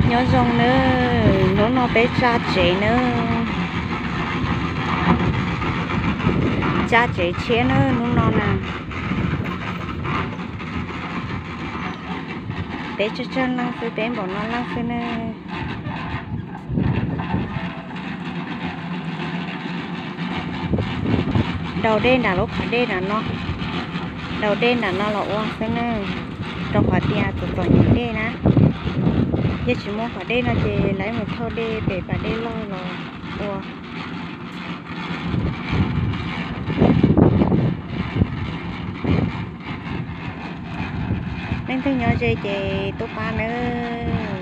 Nyob zoo nawb, hnub no peb tsa tsev nawb, tsa tsev tshiab nawb hnub no na. Peb tsawg tsawg leej xwb, peb npaum no leej xwb nawb. Daus dej nram lub qhov dej nram no, daus dej nram no los ua xwb nawb, rau qhov tias txom txom nyem dej na. Yog tsis muaj qhov dej no ces lawv mus thauj dej pem pas dej loj los ua. Leej twg nyob ze ces tuaj pab nawb.